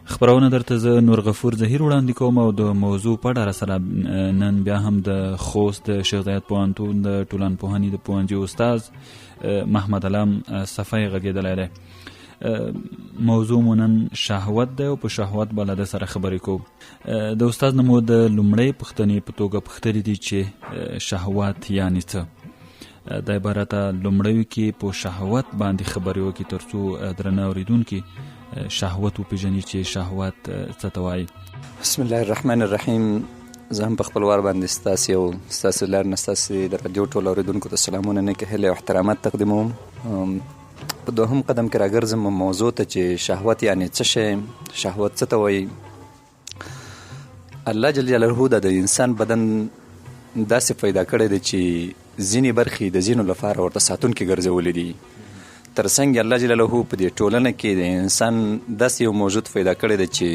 خپرونه درته زه نور غفور زهیر وړاندې کوم او د موضوع په اړه سره نن بیا هم د خوست د شیخ زاید پوهنتون د ټولنپوهنې د پوهنځي استاد محمد علم صفی غږېدلی دی. موضوع مو نن شهوت دی او په شهوت به له ده سره خبرې کوو. د استاد نه مو د لومړۍ پوښتنې په توګه پوښتلي دي چې شهوت یعنی څه؟ دی به راته لومړیو کې په شهوت باندې خبرې وکړي ترڅو درنه اورېدونکي شهوت وپیژني چې شهوت څه ته وایي. بسم الله الرحمن الرحیم. زه هم په خپل وار باندې ستاسې او ستاسې لار نه ستاسې د رادیو ټولو اورېدونکو ته سلامونه، نیکې هیلې او احترامات تقدیموم. په دوهم قدم کې راګرځم موضوع ته چې شهوت یعنی څه شی، شهوت څه ته وایي. الله جل جلاله دا د انسان بدن داسې پیدا کړی دی چې ځینې برخې د ځینو لپاره ورته ساتونکي ګرځولي دي. ترڅنګ الله جلاله په دې ټولنه کې د انسان داسې یو موجود پیدا کړی دی چې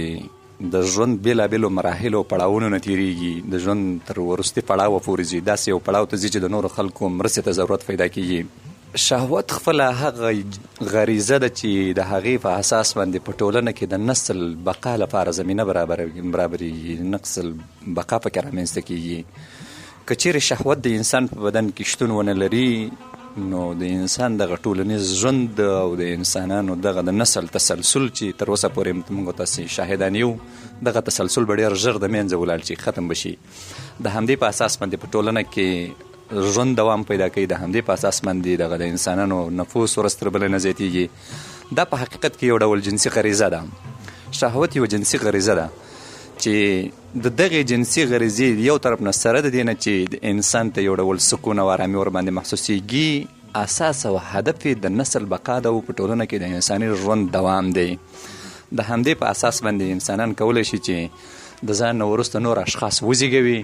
د ژوند بېلابېلو مراحلو او پړاوونو نه تېرېږي، د ژوند تر وروستي پړاوه پورې ځي، داسې یو پړاو ته ځي چې د نورو خلکو مرستې ته ضرورت پیدا کېږي. شهوت خپله هغه غریزه ده چې د هغې په اساس باندې په ټولنه کې د نسل بقا لپاره زمینه برابرېږي، نسل بقا پکې رامنځته کېږي. که چیرې شهوت د انسان په بدن کې شتون ونه لري نو د انسان دغه ټولنیز ژوند او د انسانانو دغه د نسل تسلسل چې تر اوسه پورې موږ تاسې شاهدان یو، دغه تسلسل به ډېر ژر د منځه ولاړ شي، ختم به شي. د همدې په اساس باندې په ټولنه کې ژوند دوام پیدا کوي، د همدې په اساس باندې دغه د انسانانو نفوس ورځ تر بلې نه زیاتېږي. دا په حقیقت کې یو ډول جنسي غریزه ده. شهوت یوه جنسي غریزه ده چې د دغې جنسي غریزې یو طرف نه سره د دې نه چې د انسان ته یو ډول سکون او آرامي ورباندې محسوسېږي، اساس او هدف یې د نسل بقا ده او په ټولنه کې د انساني ژوند دوام دی. د همدې په اساس باندې انسانان کولی شي چې د ځان نه وروسته نور اشخاص وزیږوي،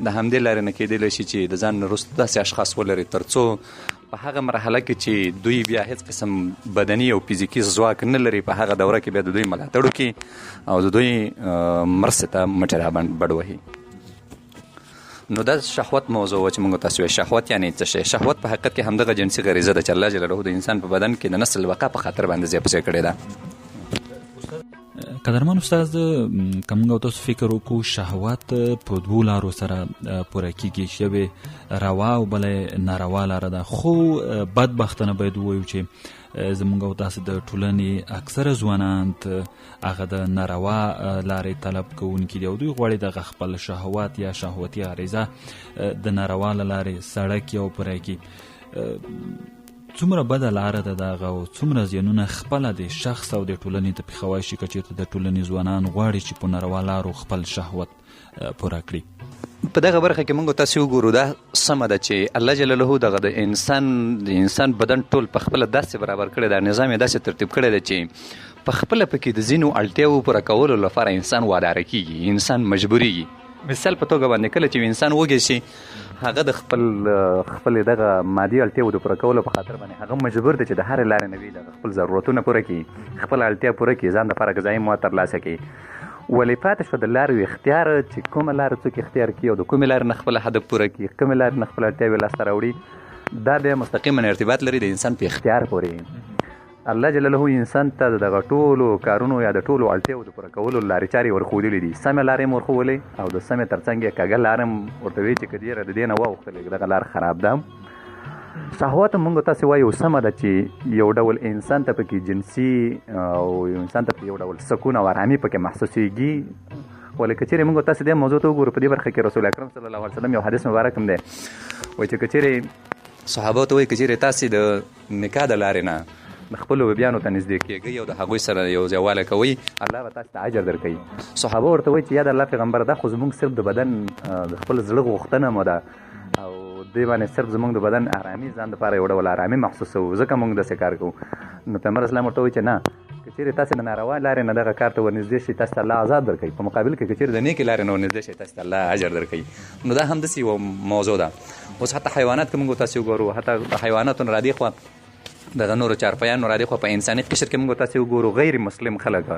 د همدې لارې نه کېدلی شي چې د ځان نه وروسته داسې اشخاص ولري ترڅو په هغه مرحله کې چې دوی بیا هیڅ قسم بدني او فزیکي ځواک نه لري، په هغه دوره کې بیا د دوی ملاتړ وکړي او د دوی مرستې ته مټې را بډ وهي. نو دا شهوت موضوع وه چې موږ تاسو وایو شهوت یعنی څه شی. شهوت په حقیقت کې همدغه جنسي غریزه ده چې الله جلاله د انسان په بدن کې د نسل بقا په خاطر باندې ځای په ځای کړې ده. قدرمن استاد، که موږ او تاسو فکر وکړو شهوت په دوو لارو سره پوره کیږي، چې یوې روا او بله ناروا لاره ده. خو بدبختانه باید ووایو چې زموږ او تاسو د ټولنې اکثره ځوانان هغه د ناروا لارې طلب کوونکي دي او دوی غواړي دغه خپل شهوت یا شهوتي غریزه د ناروا له لارې سړه کړي او پوره کړي. څومره بده لاره ده دغه او څومره زیانونه خپله د شخص او د ټولنې ته پېښوای شي که چېرته د ټولنې ځوانان غواړي چې په ناروا لارو خپل شهوت پوره کړي. په دغه برخه کې موږ تاسې وګورو، دا سمه ده چې الله جلاله دغه د انسان بدن ټول په خپله داسې برابر کړی، دا نظام یې داسې ترتیب کړی دی چې په خپله پکې د ځینو اړتیاوو پوره کولو لپاره انسان واداره کېږي، انسان مجبورېږي. مثال په توګه باندې کله چې انسان وږی شي، هغه د خپل دغه مادي اړتیاوو د پوره کولو په خاطر باندې هغه مجبور دی چې د هرې لارې نه وي دغه خپل ضرورتونه پوره کړي، خپله اړتیا پوره کړي، ځان دپاره غذایي مواد ترلاسه کړي. ولې پاتې شوه د لارو اختیار چې کومه لاره څوک اختیار کړي او د کومې لارې نه خپل هدف پوره کړي، کومې لارې نه خپله اړتیاوې لاسته راوړي، دا بیا مستقیما ارتباط لري د انسان په اختیار پورې. الله جلاله انسان ته د دغه ټولو کارونو یا د ټولو اړتیاوو د پوره کولو لارې چارې ورښودلې دي، سمې لارې هم ورښوولې او د سمې ترڅنګ یې کږه لار هم ورته ویې چې که ډېره د دې نه واوښتلې دغه لار خراب ده. شهوت هم موږ تاسې وایو سمه ده چې یو ډول انسان ته پکې جنسي او یو انسان ته پکې یو ډول سکون او آرامي پکې محسوسېږي، ولې که چېرې موږ تاسې دې موضوع ته وګورو په دې برخه کې رسول اکرم صلی الله علیه وسلم یو حدیث مبارک هم دی، وایي چې که چېرې صحابه ته وایي که چېرې تاسې د نکاح د لارې نه د خپلو بیبیانو ته نږدې کېږئ او د هغوی سره یو ځایوالی کوئ، الله به تاسو ته اجر درکوي. صحابه ورته وایي چې یا د الله پیغمبر، دا خو زموږ صرف د بدن د خپل زړه غوښتنه مو ده او دې باندې صرف زموږ د بدن آرامي، ځان دپاره یو ډول آرامي محسوسوو، ځکه موږ داسې کار کوو. نو پیغمبر اسلام ورته وایي چې نه، که چېرې تاسې د ناروا لارې نه دغه کار ته ورنږدې شئ، تاسې ته الله عذاب درکوي، په مقابل کې که چېرې د نیکې لارې نه ورنږدې شئ، تاسې ته الله اجر درکوي. نو دا هم داسې یوه موضوع ده. اوس حتی حیوانات که موږ تاسې وګورو، حتی د حیواناتو نه رادېخوا دغه نورو چارپیانو رادېخوا په انساني قشر کې موږ تاسې وګورو، غیر مسلم خلک،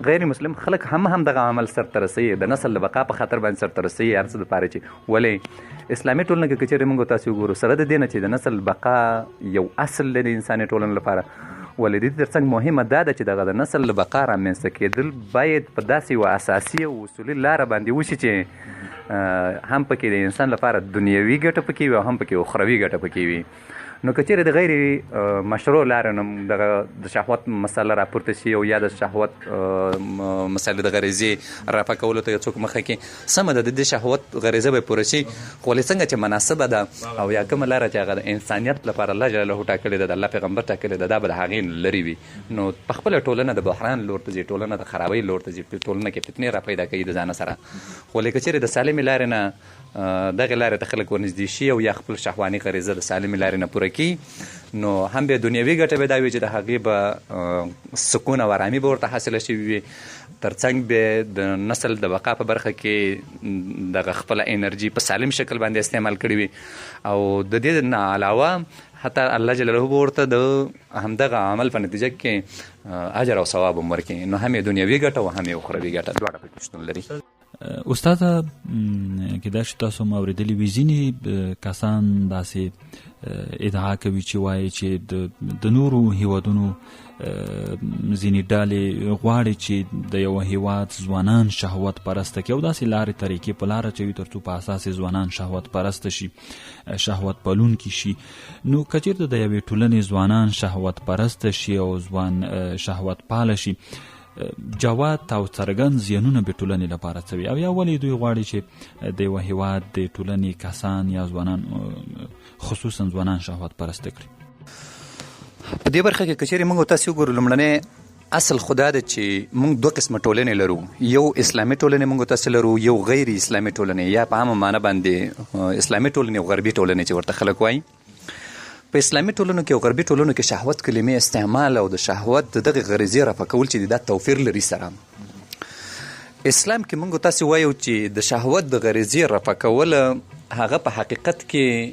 غیر مسلم خلک هم هم دغه عمل سرته رسوي، د نسل د بقا په خاطر باندې سرته رسوي، هر څه دپاره چې ولې اسلامي ټولنه کې که چېرې موږ تاسې وګورو، سره د دې نه چې د نسل بقا یو اصل دی د انساني ټولنې لپاره، ولې د دې ترڅنګ مهمه دا ده چې دغه د نسل د بقا رامنځته کېدل باید په داسې یوه اساسي او اصولي لاره باندې وشي چې هم پکې د انسان لپاره دنیوي ګټه پکې وي او هم پکې اخروي ګټه پکې وي. نو که چیرې د غیر مشروع لارې نه دغه د شهوت مسله راپورته شي او یا د شهوت مسله د غریزې رفع کولو ته یو څوک مخه کې، سمه ده، د دې شهوت غریزه به پوره شي، خو ولې څنګه چې مناسبه ده او یا کومه لاره چې هغه د انسانیت لپاره الله جلاله ټاکلې ده، د الله پیغمبر ټاکلې ده، دا به د هغې نه لرې وي. نو په خپله ټولنه د بحران لور ته ځي، ټولنه د خرابۍ لور ته ځي، ټولنه کې فتنې را پیدا کوي د ځانه سره. خو ولې که چیرې د سالمې لارې نه دغې لارې ته خلک ورنږدې شي او یا خپل شهواني غریزه د سالمې لارې نه پوره کړي، نو هم به دنیوي ګټه به دا وي چې د هغې به سکون او آرامي به ورته حاصله شوي وي، ترڅنګ به د نسل د بقا په برخه کې دغه خپله انرژي په سالم شکل باندې استعمال کړې وي، او د دې نه علاوه حتی الله جلاله به ورته د همدغه عمل په نتیجه کې اجر او ثواب هم ورکړي. نو هم یې دنیوي ګټه او هم یې اخروي ګټه دواړه پکې شتون لري. استاد، کېدای شي تاسو هم اورېدلي وي، ځینې کسان داسې ادعا کوي چې وایي چې د نورو هیوادونو ځینې ډلې غواړي چې د یو هیواد ځوانان شهوت پرسته کړي او داسې لارې طریقې په لاره اچوي ترڅو په اساس یې ځوانان شهوت پرسته شي، شهوت پالونکي شي. نو که چېرته د یوې ټولنې ځوانان شهوت پرسته شي او ځوان شهوت پاله شي، جوات او څرګند زیانونه به ټولنې لپاره څه وي؟ او یا ولې دوی غواړي چې د یوه هیواد د ټولنې کسان یا ځوانان، خصوصا ځوانان شهوت پرسته کړي؟ په دې برخه کې که چیرې موږ تاسې وګورو، لومړنی اصل خو دا ده چې موږ دوه قسمه ټولنې لرو. یو اسلامي ټولنې موږ تاسې لرو، یو غیر اسلامي ټولنې، یا په عامه معنی باندې اسلامي ټولنې او غربي ټولنې چې ورته خلک وایي. په اسلامي ټولنو کې او غربي ټولنو کې شهوت کلمې استعمال او د شهوت د دغې غریزې رفع کول چې دا توفیر لري سره. اسلام کې موږ تاسې وایو چې د شهوت د غریزې رفع کول هغه په حقیقت کې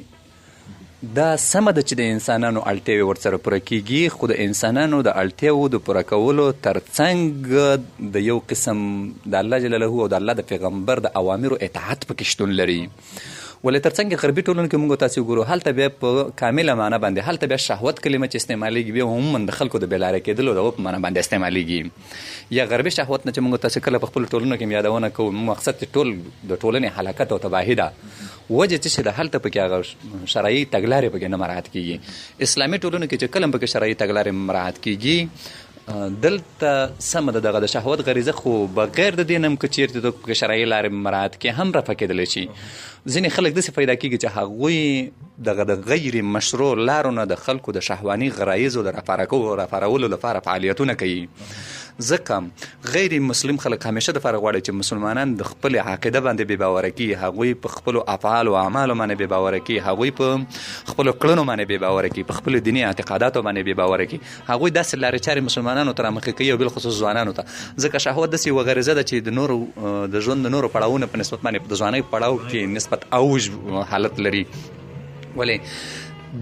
دا سمه ده چې د انسانانو اړتیاوې ورسره پوره کیږي، خو د انسانانو د اړتیاوو د پوره کولو ترڅنګ د یو قسم د الله جلاله او د الله د پیغمبر د اوامرو اطاعت پکې شتون لري. ولې ترڅنګ غربي ټولنو کې موږ تاسې وګورو، هلته بیا په کامله معنا باندې هلته بیا شهوت کلمه چې استعمالیږي بیا عموماً د خلکو د بې لارې کېدلو د په معنا باندې استعمالیږي. یا غربي شهوت نه چې موږ تاسې کله په خپلو ټولنو کې یادونه کوو، موږ مقصد چې ټول د ټولنې هلاکت او تباهي ده، وجه څه شي ده؟ هلته پکې هغه شرعي تګلارې پکې نه مراعات کیږي. اسلامي ټولنو کې چې کله پکې شرعي تګلارې مراعات کیږي، دلته سمه ده دغه د شهوت غریزه خو بغیر د دې نه هم که چیرته څوک پکې شرعي لارې مراعات کړي هم رفع کېدلی شي. ځینې خلک داسې پیدا کیږي چې هغوی دغه د غیر مشروع لارو نه د خلکو د شهواني غرایزو د راپارولو لپاره فعالیتونه کوي. ځکه غیر مسلم خلک همیشه د پاره غواړي چې مسلمانان د خپل عقیده باندې بې باوره کړي، هغوی په خپلو افعالو او اعمالو باندې بې باوره کړي، هغوی په خپلو کړنو باندې بې باوره کړي، په خپلو دیني اعتقاداتو باندې بې باوره کړي. هغوی داسې لارې چارې مسلمانانو ته رامخې کوي او بالخصوص ځوانانو ته، ځکه شهوت داسې یوه غریزه ده چې د نورو د ژوند د نورو پړاوونو په نسبت باندې د ځوانۍ پړاو کې نسبت اوج حالت لري. ولې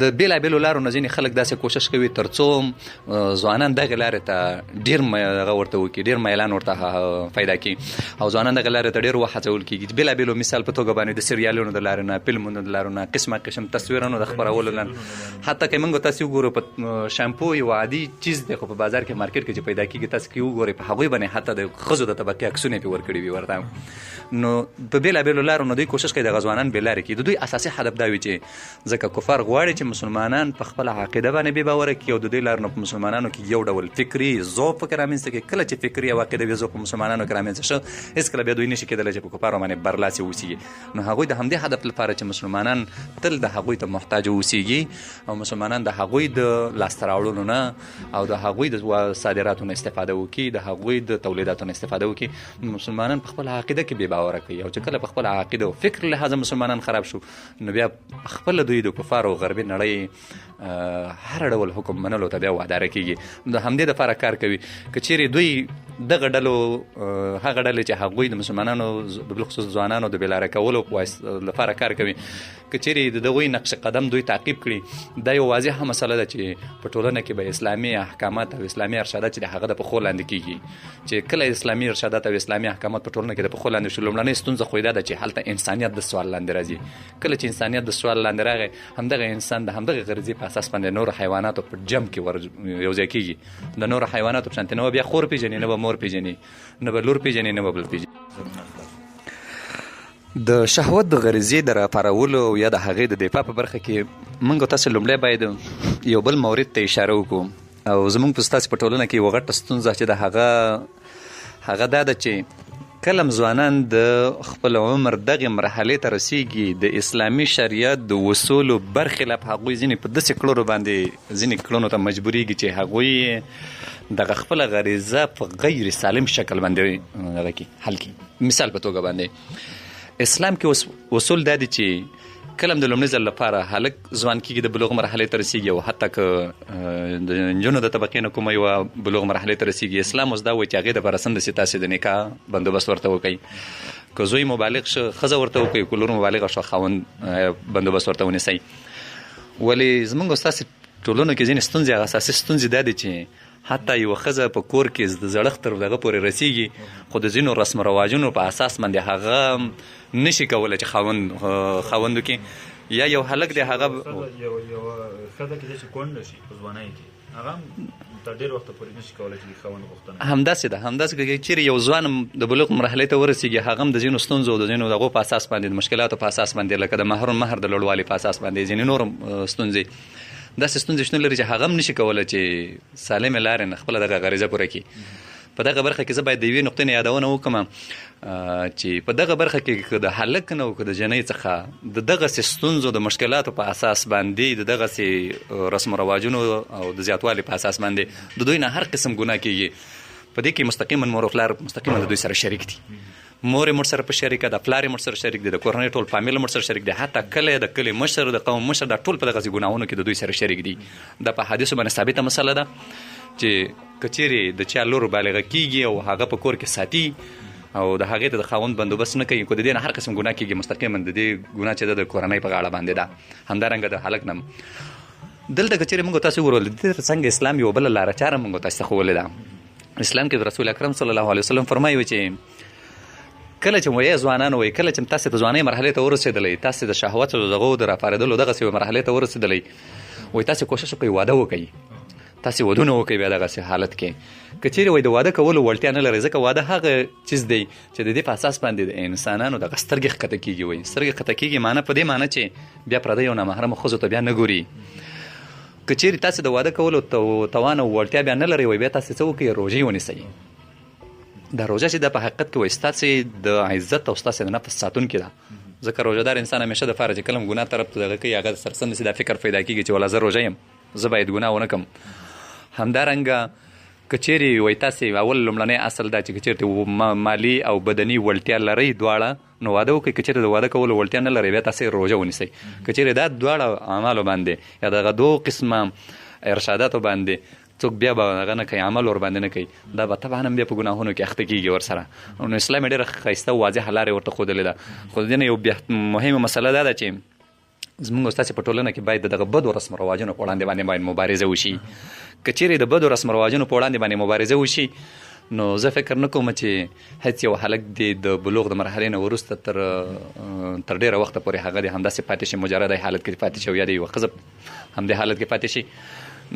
د بېلابېلو لارو نه ځینې خلک داسې کوشش کوي ترڅو ځوانان دغې لارې ته ډېر هغه ورته وکړي، ډېر میلان ورته پیدا کړي او ځوانان دغې لارې ته ډېر وهڅول کېږي. بېلابېلو مثال په توګه باندې د سریالونو د لارې نه، فلمونو د لارو نه، قسمه قسم تصویرونو د خپرولو نه، حتی که موږ تاسې وګورو په شامپو یو عادي چیز دی، خو په بازار کې مارکیټ کې چې پیدا کېږي تاسې که وګورئ په هغوی باندې حتی د ښځو د طبقې عکسونه یې پرې ورکړي وي ورته. نو په بېلابېلو لارو نو دوی کوشش کوي دغه ځوانان بې لارې کړي. د دوی اساسي هدف دا وي چې ځکه کفار غواړي چې مسلمانان په خپله عقیده باندې بې باوره کړي او د دوی لارو نه په مسلمانانو کې یو ډول فکري ضعف پکې رامنځته کړي. کله چې فکري او عقیدوي ضعف په مسلمانانو کې رامنځته شو، هېڅکله بیا دوی نشي کېدلی چې په کفارو باندې برلاسي اوسېږي. نو هغوی د همدې هدف لپاره چې مسلمانان تل د هغوی ته محتاج اوسېږي او مسلمانان د هغوی د لاسته راوړلو نه او د هغوی د صادراتو نه استفاده وکړي، د هغوی د تولیداتو نه استفاده وکړي، مسلمانان په خپله عقیده کې بې باوره کوي. او چې کله په خپله عقیده او فکر لحاظه مسلمانان خراب شو، نو بیا خپله دوی د کفارو او غربي نړۍ هر ډول حکم منلو ته بیا واداره کېږي. نو د همدې دپاره کار کوي. که چیرې دوی دغه ډلو، هغه ډلې چې هغوی د مسلمانانو بالخصوص ځوانانو د بې لارې کولو لپاره کار کوي، که چیرې د دغوی نقش قدم دوی تعقیب کړي، دا یو واضحه مسله ده چې په ټولنه کې به اسلامي احکامات او اسلامي ارشادات چې د هغه د پښو لاندې کېږي. چې کله اسلامي ارشادات او اسلامي احکامات په ټولنه کې د پښو لاندې شو، لومړنۍ ستونزه خو یې دا ده چې هلته انسانیت د سوال لاندې راځي. کله چې انسانیت د سوال لاندې راغی، همدغه انسان د همدغه غریزې په اساس باندې نور حیواناتو په جمع کې ور یو ځای کیږي. د نور حیواناتو په شانتې نه به بیا خور پیژني، نه به مور پیژني، نه به لور پیژني، نه به بل پیژني. د شهوت د غریزې د راپارولو او یا د هغې د دفاع په برخه کې موږ تاسو لومړی باید یو بل مورد ته اشاره وکړو. او زموږ په ستاسو په ټولنه کې یوه غټه ستونزه چې د هغه دا ده چې کله هم ځوانان د خپل عمر دغې مرحلې ته رسیږي، د اسلامي شریعت د اصولو برخلاف هغوی ځینې په داسې کړنو باندې ځینې کړنو ته مجبوریږي چې هغوی دغه خپله غریزه په غیر سالم شکل باندې دغه کې حل کړي. مثال په توګه باندې اسلام کې اصول دا دي چې کله هم د لومړي ځل لپاره هلک ځوان کیږي، د بلوغ مرحلې ته رسیږي، او حتی که د نجونو د طبقې نه کومه یوه بلوغ مرحلې ته رسیږي، اسلام اوس دا وایي چې هغې دپاره سمدستي تاسې د نکاح بندوبست ورته وکړئ. که زوی مبالغ شو ښځه ورته وکړئ، که لور مبالغه شوه خاوند بندوبست ورته ونیسئ. ولې زموږ ستاسې ټولنو کې ځینې ستونزې، هغه اساسي ستونزې دا دي چې حتی یوه ښځه په کور کې د زړښت تر دغه پورې رسیږي، خو د ځینو رسم رواجونو په اساس باندې هغه نشي کولی چې خاوند وکړي. یا یو هلک دی هغه یوه ښځه کې چې کونډه شي په ځوانۍ کې، هغه هم تر ډېر وخته پورې نشي کولی چې د خاوند غوښتنه وکړي. همداسې ده، همداسې که چیرې یو ځوان د بلوغ مرحلې ته ورسیږي، هغه هم د ځینو ستونزو او د ځینو دغو په اساس باندې، د مشکلاتو په اساس باندې، لکه د مهر د لوړوالي په اساس باندې، ځینې نور ستونزې، داسې ستونزې شتون لري چې هغه هم نشي کولی چې سالمې لارې نه خپله دغه غریزه پوره کړي. په دغه برخه کې زه باید د یوې نقطې نه یادونه وکړم چې په دغه برخه کې که د هلک نه او که د جنۍ څخه د دغسې ستونزو د مشکلاتو په اساس باندې، د دغسې رسم و رواجونو او د زیاتوالي په اساس باندې د دوی نه هر قسم ګناه کیږي، په دې کې مستقیما مور او پلار مستقیما د دوی سره شریک دي. مور یې موږ سره په شریکه ده، پلار یې موږ سره شریک دی، د کورنۍ ټول فامیل موږ سره شریک دی، حتی کلی، د کلي مشر، د قوم مشر، دا ټول په دغسې ګناهونو کې د دوی سره شریک دي. دا په حدیثو باندې ثابته مسله ده چې که چیرې د چا لور بالغه کیږي او هغه په کور کې ساتي او د هغې ته د خاوند بندوبست نه کوي، که د دې نه هر قسم ګناه کیږي، مستقیما د دې ګناه چې ده د کورنۍ په غاړه باندې ده. همدارنګه د هلک نه دلته که چیرې موږ تاسو وګورو، د دې ترڅنګ اسلام یوه بله لاره چاره موږ تاسو ته ښوولې ده. اسلام کې رسول اکرم صلی الله علیه وسلم فرمایي چې کله چې وایي ځوانانو وایي، کله چې تاسې د ځوانۍ مرحلې ته ورسېدلئ، تاسې د شهوت او د دغو د راپارېدلو دغسې یوې مرحلې ته ورسېدلئ، وایي تاسې کوشش وکړئ واده وکړئ، تاسې ودونه وکړئ. بیا دغسې حالت کې که چیرې وایي د واده کولو وړتیا نه لرئ، ځکه واده هغه چیز دی چې د دې په اساس باندې د انسانانو دغه سترګې ښکته کېږي. وایي سترګې ښکته کېږي معنی په دې معنی چې بیا پردیو او نامحرمو ښځو ته بیا نه ګوري. که چیرې تاسې د واده کولو توان او وړتیا بیا نه لرئ، وایي بیا تاسې څه وکړئ، روژې ونیسئ. دا روژه چې ده په حقیقت کې وایي ستاسې د عزت او ستاسې د نفس ساتونکې ده، ځکه روژهدار انسان همیشه د پاره چې کله هم ګناه طرف ته دغه کوي، هغه سره سمدستي دا فکر پیدا کېږي چې ولا زه روژه یم، زه باید ګناه ونه کړم. همدارنګه که چیرې وایي تاسې اول لومړنی اصل دا چې که چیرې مالي او بدني وړتیا لرئ دواړه، نو واده وکړئ. که چیرې د واده کولو وړتیا نه لرئ، بیا تاسې روژه ونیسئ. که چیرې دا دواړه اعمالو باندې یا دغه دوو قسمه ارشاداتو باندې څوک بیا به هغه نه کوي، عمل ور باندې نه کوي، دا به طبعا هم بیا په ګناهونو کې اخته کېږي ورسره. نو اسلام یې ډېره ښایسته او واضحه لارې ورته ښودلې ده. خو د دې نه یو بیا مهمه مسله دا ده چې زموږ ستاسې په ټولنه کې باید د دغه بدو رسم رواجونو په وړاندې باندې باید مبارزه وشي. که چیرې د بدو رسم رواجونو په وړاندې باندې مبارزه وشي، نو زه فکر نه کوم چې هیڅ یو هلک دې د بلوغ د مرحلې نه وروسته تر ډېره وخته پورې هغه دې همداسې پاتې شي، مجرد حالت کې پاتې شي، او یا دې یوه ښځه همدې حالت کې پاتې شي.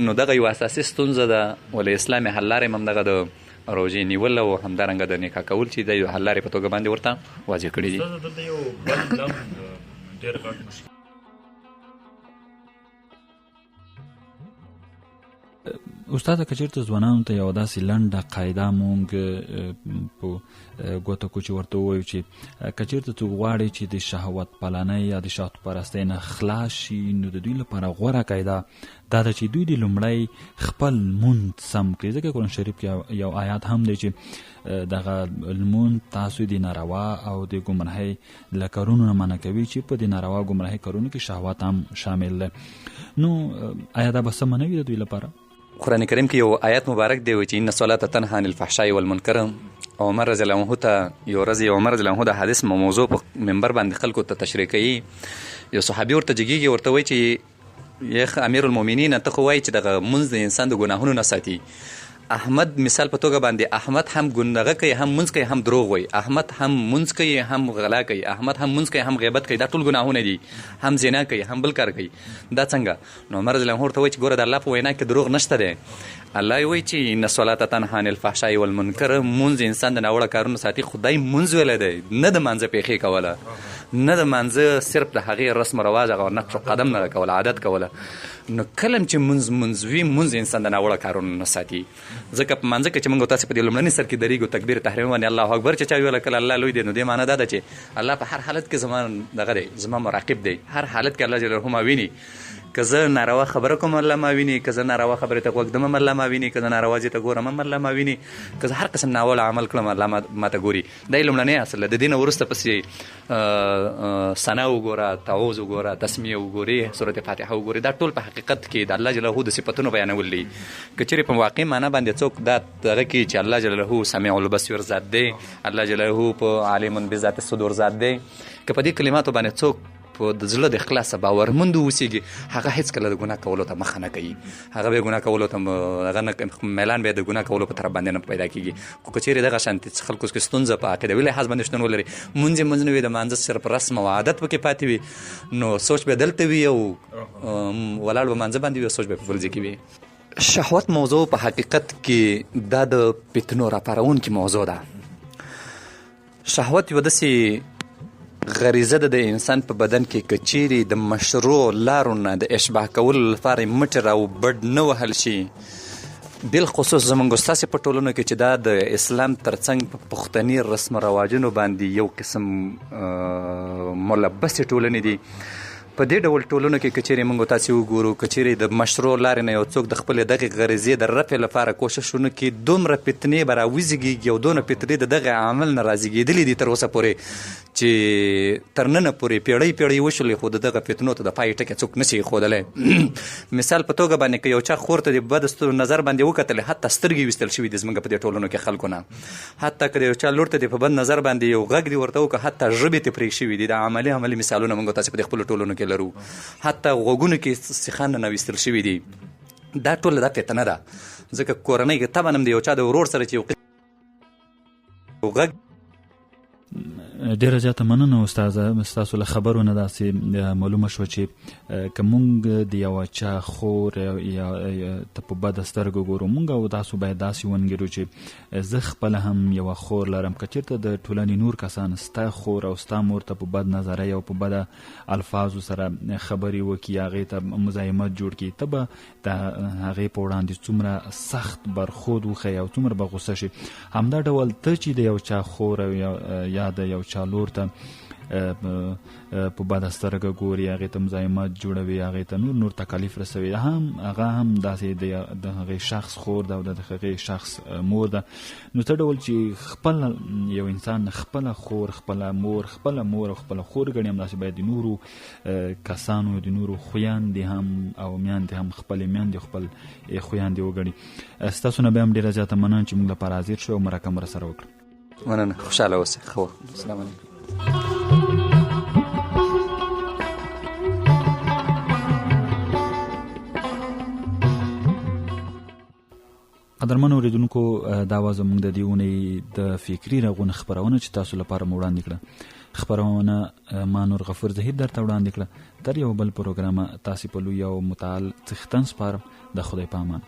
نو دغه یوه اساسي ستونزه ده. ولې اسلام حل لارې هم دغه د روژې نیول او همدارنګه د نکاح کول چې د یو حل لارې په توګه باندې ورته واضح کړي دي. استاد، دلته یو بل لم ډېر غټ مشکل استاد، که چېرته ځوانانو ته یوه داسې لنډه قاعده مونږ په ګوته کړو چې ورته ووایو چې که چېرته څوک غواړي چې د شهوت پالنۍ یا د شهوت پرستۍ نه خلاص شي، نو د دوی لپاره غوره قاعده دا ده چې دوی دې لومړی خپل لمونځ سم کړي. ځکه قرآن شریف کې یو آیات هم دی چې دغه لمونځ تاسو د ناروا او د ګمراهۍ له کارونو نه منع کوي، چې په دې ناروا ګمراهۍ کارونو کې شهوت هم شامل دی. نو آیا دا به سمه نه وي د دوی لپاره؟ قرآن کریم کې یو آیات مبارک دی چې ان الصلاة تنهی عن الفحشاء والمنکر. عمر رضی الله عنه ته یو ورځ یو عمر رضی الله عنه د حدیث موضوع په منبر باندې خلکو ته تشریح کوي. یو صحابي ورته جګیږي، ورته وایي چې یخ امیر المؤمنین، ته خو وایي چې دغه مونځ د انسان د ګناهونو نه ساتي، احمد مثال په توګه باندې احمد هم ګناهه کوي، هم مونځ کوي، هم دروغ وایي، احمد هم مونځ کوي، هم غلا کوي، احمد هم مونځ کوي، هم غیبت کوي، دا ټول ګناهونه دي، هم زنا کوي، هم بل کار کوي، دا څنګه؟ نو عمر رضی الله عنه ورته وایي چې ګوره د الله په وینا کې دروغ نشته دی. الله یې وایي چې ان الصلاة تنها عن الفحشاء والمنکر، مونځ انسان د ناوړه کارونو ساتي، خدای مونځ ویلی دی، نه د مانځه پېښې کوله، نه د مانځه صرف د هغې رسم و رواج هغه نقش و قدم نه کوله، عادت کوله. نو کله چې مونځ مونځ وي، مونځ انسان د ناوړه کارونو نه ساتي، ځکه په مانځه کې چې موږ تاسو په دې لومړني سر کې درېږو تکبیر تحریمي باندې الله اکبر چې چا ویله کله الله لوی دی، نو دې معنی دا ده چې الله په هر حالت کې زما دغه دی، زما مراقب دی، هر حالت کې الله جل ما ویني. که زه ناروا خبره کوم الله ما ویني، که زه ناروا خبرې ته غوږ ږدم الله ما ویني، که زه ناروا ځای ته ګورم هم الله ما ویني، که زه هر قسم ناوړه عمل کړم الله ما ته ګوري. دا یې لومړنی اصل ده. د دې نه وروسته پسې ثنا وګوره، تعوذ وګوره، تسمیه وګوري، سورت فاتحه وګوري، دا ټول په حقیقت کې د الله جلاله د صفتونو بیانول دي. که چېرې په واقعي معنا باندې څوک دا دغه کوي چې الله جلاله سمیع البصیر ذات دی، الله جلاله په عالم بذات الصدور ذات دی، که په دې کلماتو باندې څوک په د زړه د اخلاصه باورمند اوسېږي، هغه هېڅکله د ګناه کولو ته مخه نه کوي، هغه به ګناه کولو ته هغه نه میلان به د ګناه کولو په طرف باندې نه پیدا کیږي. خو که چېرې دغه شانتې خلکو کې ستونزه په عقیدوي لحاظ باندې شتون ولري، مونځ یې مونځ نه وي، د مانځه صرف رسم او عادت پکې پاتې وي، نو سوچ به دلته وي او ولاړ به مانځه باندې وي او سوچ به په بل ځای کې وي. شهوت موضوع په حقیقت کې دا د فتنو راپارونکې موضوع ده. شهوت یوه داسې غریزه ده د انسان په بدن کې، که چیرې د مشروع لارو نه د اشباع کولو لپاره یې مټې راوبډ نه وهل شي، بالخصوص زموږ ستاسې په ټولنو کې چې دا د اسلام ترڅنګ په پښتني رسم رواجونو باندې یو قسم ملبسې ټولنې دي، په دې ډول ټولنو کې که چیرې موږ تاسې وګورو، که چیرې د مشروع لارې نه یو څوک د خپلې دغې غریزې د رفع لپاره کوشش ونه کړي، دومره فتنې به راوزیږي او دونه فتنې د دغه عمل نه رازیږېدلې دي تر اوسه پورې چې تر ننه پورې پیړۍ پیړۍ وشولې، خو د دغه فتنو ته د پای ټکی څوک نشي ایښودلی. مثال په توګه باندې که یو چا خور ته د بد نظر باندې وکتلې، حتی سترګې ویستل شوې دي زموږ په دې ټولنو کې خلکو نه، حتی که د یو چا لور ته د په بد نظر باندې یو غږ دې ورته وکړ، حتی ژبې ته پرې شوې دي. دا عملي عملي مثالونه موږ تاسې په دې خپلو ټولنو کې لرو، حتی غوږونو کې سیخان ننویستل شوي دي. دا ټوله دا فتنه ده، ځکه کورنۍ کې طبعا هم د یو چا د ورور سره چې یو غږ. ډیره زیاته مننه استاد، ستاسو له خبرو نه داسې معلومه شوه چې که مونږ د یوه چا خور یا ته په بده سترګه ګورو، مونږ او تاسو باید داسې وانګیرو چې زه خپله هم یوه خور لرم. که چېرته د ټولنې نور کسان ستا خور او ستا مور ته په بد نظره او په بده الفاظو سره خبرې وکړي، هغې ته مزاحمت جوړ کړي، ته به د هغې په وړاندې څومره سخت برخورد وښیې او څومره به غوسه شي. همدا ډول ته چې د یو چا خور او یا د یو چا لور ته په بده سترګه ګوري، هغې ته مزاحمت جوړوي، هغې ته نور نور تکالیف رسوي، هم هغه هم داسې د هغې شخص خور ده او د هغې شخص مور ده. نو څه ډول چې خپل یو انسان خپله خور، خپله مور، خپله مور او خپله خور ګڼي، همداسې باید د نورو کسانو، د نورو خویندې هم او میندې هم خپلې میندې خپل خویندې وګڼي. ستاسو نه بیا هم ډېره زیاته مننه چې موږ لپاره حاضر شوئ او مرکه مو راسره وکړه. مننه، خوشحاله اوسئ. ښه وخت. السلام علیکم. قدرمن اوریدونکو، دا وه زموږ د دې اونۍ د فکري رغون خپرونه چې تاسو لپاره مو وړاندې کړه. خپرونه ما نور غفور زهیر درته وړاندې کړه. تر یو بل پروګرامه تاسې په لوی او متعال څښتن سپارم. د خدای په امان.